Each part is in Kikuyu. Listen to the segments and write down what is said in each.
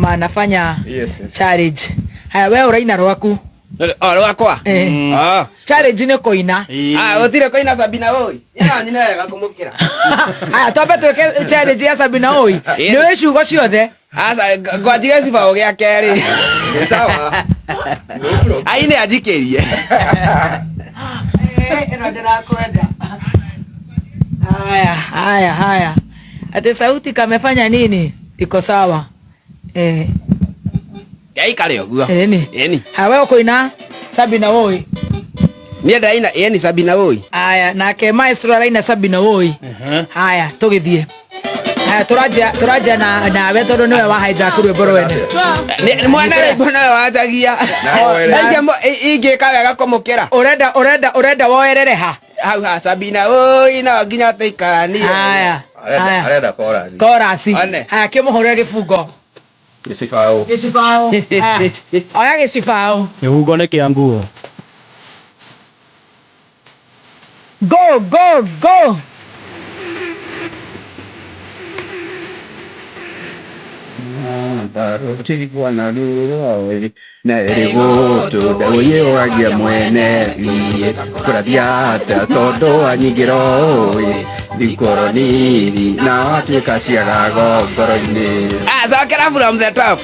Anafanya Yes. challenge. Haya, we ũraina rwaku. O rwakwa. Eh. Ah. Challenge nĩ kũina. Ah, gũtirĩ kũina Sabina oi. Ĩno nyina wega kũmũkĩra. Haya, twambe twĩke challenge ya Sabina oi. Ĩĩ. Nĩ ũĩ ciugo ciothe. Aca ngwanjige cibaũ gĩa kerĩ. Sawa. No problem. Aine anjikĩrie. Eh, ĩno ndĩrakwenda. Haya, haya, haya. Ati sauti kamefanya nini? Iko sawa. Eh, Yaikare ũguo. ĩni. Ĩni. Haya, we ũkũina Sabina oi. Niĩ ndaina ĩni Sabina oi. Haya, nake maestro araina Sabina oi. Haya, tũgĩthiĩ. Haya, tũranjia tũranjia na nawe tondũ nĩwe wa hijack rwĩmbo rwene. Nĩ mwana rwĩmbo nawe wanjagia. Ingĩka wega kũmũkĩra. Ũrenda ũrenda ũrenda woerere ha? Hau ha Sabina oi no nginya tũikaranie. Haya. Arenda Haya. arenda chorus. Chorus. One. Haya, kĩmũhũrĩre gĩbungo. Gĩcibaũ. Gĩcibaũ. Haya. Oya gĩcibaũ. Kĩhungo nĩ kĩa nguo. Go, go, go. Ndarũtigwa na rũĩ na ĩrĩgũtũ ndagũyĩũragia mwene iĩ kũrathia atĩa tondũ wanyingĩra ũĩ thikoro nini na watuĩka ciagago ngoro-inĩ. Ah, cokera from the top.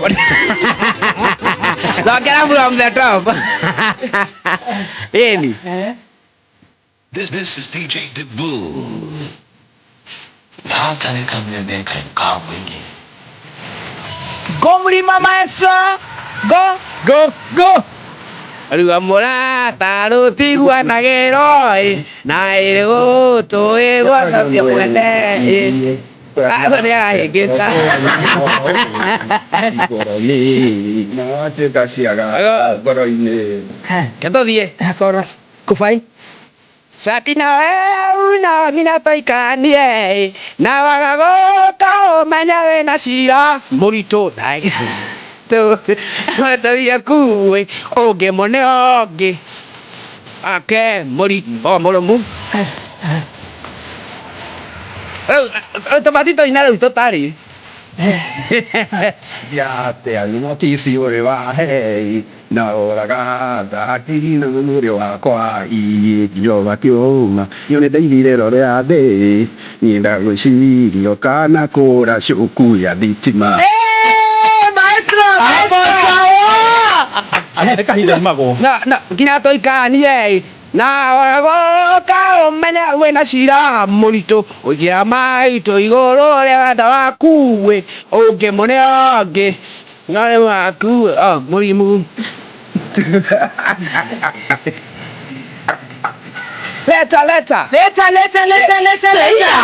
Cokera from the top. Ĩni. This is DJ Debu. Go mlima maestro. Go. Go, go! Ruga mũrata rũtiguanagĩrwo ĩ na ĩrĩgũtũ ĩgwathathia mwene ĩ. Ah, nĩ arahĩngĩca. Thikoro nini na watuĩka ciagago ngoro-inĩ. Ke tũthiĩ. Chorus. Kufai. Sabina we una mina tũikaranie na waga gũka ũmenya wĩna cira mũritũ tũthiĩ kuĩ ũngĩ mũne ũngĩ ake mũritũ mũrũmu rĩu tũbati tũina rĩu tũtarĩ Atĩa nĩnotici ũrĩ wahei na ũraga thakiri na mwĩrĩ wakwa iĩ nginya kĩũma niĩ nĩndaigire rore ya thĩ niĩ ndagwĩcirio kana kũra cuku ya thitima. Eh, maestro. Hapo sawa! Nĩ kahinda imagwo. Na na nginya tũikaranie na waga ũmenya wĩna cira mũritũ ũigĩra maitũ igũrũ rĩa wendo waku ĩ ũngĩ mũne ũngĩ no nĩ waku o mũrimũ. Leta leta. Leta, leta, leta, leta, leta.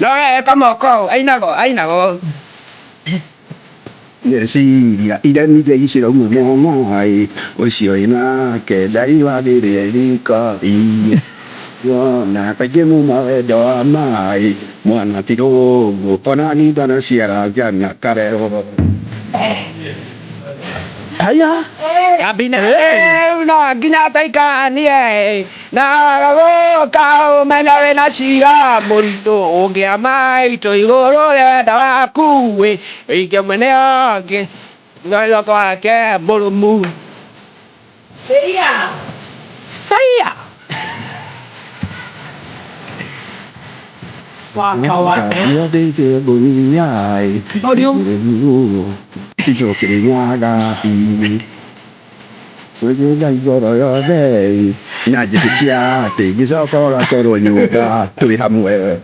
No eka moko ainago ainago. Ngeciria iremithia iciro mũmomoi ũcio ĩnake ndaiwagĩrĩre riko iĩ wona kaingĩ muma wendo wa mai mwana ti rũngũ ona nindano ciarangana karerwo. Haya! Sabina no nginya tũikaranie na gũka ũmenya wĩna cira mũritũ ũngĩa maitũ igũrũ rĩa wendo waku ĩ ũingĩ mũne ũngĩ no kwake mũrũmu. Seia. Saia. Waka waka. Icokĩrĩnyaga wĩgĩna igoro yothe na njĩtĩkia atĩ ngĩcoka ũgakorwo nyũmba twĩ hamwe.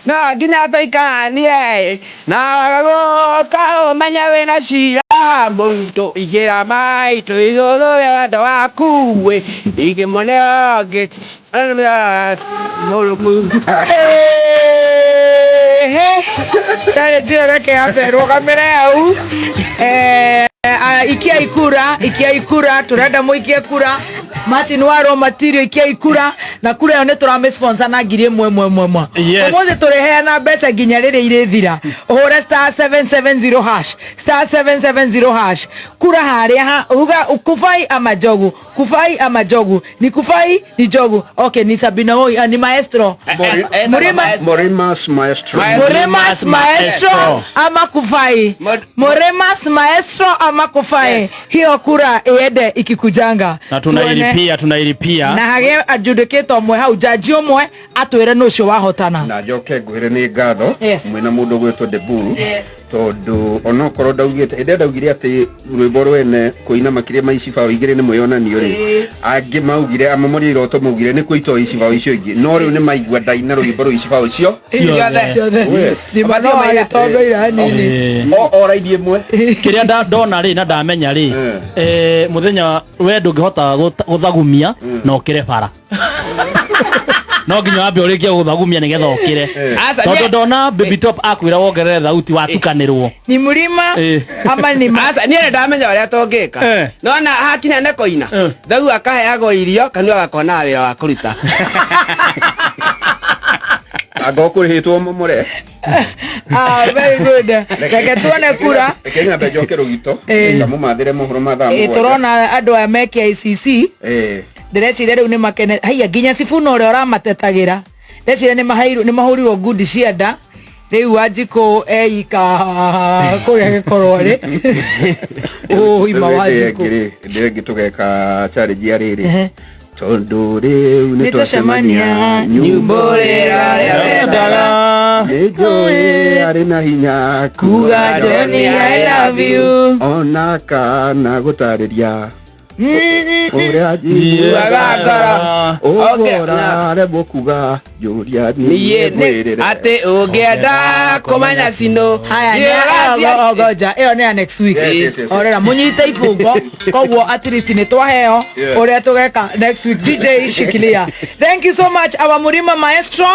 No nginya tũikaranie na gũka ũmenya wĩna cira mũritũ igĩra maitũ igũrũ rĩa wendo waku ĩ ingĩ mũne ũngĩ mũrũmu. Challenge ĩyo reke yambe ĩrũgamĩre hau. Eh, ikiai kura, ikiai kura, tũrenda mũikie kura. Martin Waro Matirio ikiai kura. Na kura ĩyo nĩ tũramĩ sponsor na ngiri ĩmwe ĩmwe ĩmwe ĩmwe. Yes. Ũmũthĩ tũrĩheana mbeca nginya rĩrĩa irĩthira. Ũhũre star 770 hash, star 770 hash. Kura harĩa ha uga Kufai ama Njogu, Kufai ama Njogu, ni Kufai ni Njogu. Okay, ni Sabina Woi, ah, ni maestro. Murima Morimas Maestro. Murimas maestro ama Kufai. Murimas maestro ama Kufai. Yes. Hiyo kura iende ikikujanga. Na Tuone tunailipia tunailipia. na hage adjudicator ũmwe hau jaji ũmwe atwĩre nũ ũcio wahotana. Na njoke ngwĩre nĩ ngatho Yes. mwĩna mũndũ gwĩtwo Deburu tondũ onokorwo ndaugĩte ĩndĩ ndaugire atĩ rwĩmbo rwene kũina makĩria ma icibaũ igĩrĩ nĩ mwĩonanio rĩ, angĩ maugire amwe iroto maugire nĩ kũitwo icibaũ icio ingĩ, no rĩu nĩ maigua ndaina rwĩmbo rũu icibaũ icio Ciothe. Ciothe. Yes. Ni mathaa magĩtongo ira nini. O raini ĩmwe. Kĩrĩa ndona rĩ na ndamenya rĩ, mũthenya we ndũngĩhota gũthagumia na ũkĩre bara, no nginya wambe ũrĩkie gũthagumia nĩgetha ũkĩre. Aca, Tondũ ndona Baby Top akwĩra wongerere thauti watukanĩrwo. Ni mlima ama ni Aca, niĩ nĩ ndamenya ũrĩa tũngĩka. Nona hakinya nĩ kũina, thau akaheagwo irio kanua gakonaga wĩra wa kũruta. Anga ũkũrĩhĩtwo momore. Ah, very good. Reke tuone kura. Reke nyambe njoke rũgito ngamũmathĩre mohoro ma thaa 7. Tũrona andũ aya me KICC. Ndĩreciria rĩu nĩ makene haiya nginya Sifuna ũrĩa ũramatetagĩra, ndĩreciria nĩ maheirwo, nĩ mahũrirwo ngundi cia nda. Rĩu Wanjikũ eika kũrĩa gĩkorwo rĩ ũima Wanjikũ. Hĩndĩ ĩngĩ tũgeka challenge ya rĩrĩ tondũ rĩu nĩ twacemania Nyumbũrĩra arĩa wendaga. Nĩ njũĩ arĩ na hinya kuga Johnny I love you ona kana gũtarĩria ũrĩa Njiguaga ngoro. ũguo ũraremwo kuga njũria Niĩ niĩ nĩ ngwĩrĩre atĩ ũngĩenda kũmenya cinũ Haya, niĩ ũracia- ngoja ĩyo nĩ ya next week. Yes, yes, yes. Orera mũnyite ibungo koguo at least nĩ twaheo ũrĩa tũgeka next week. DJ shikilia, thank you so much, our Murima maestro.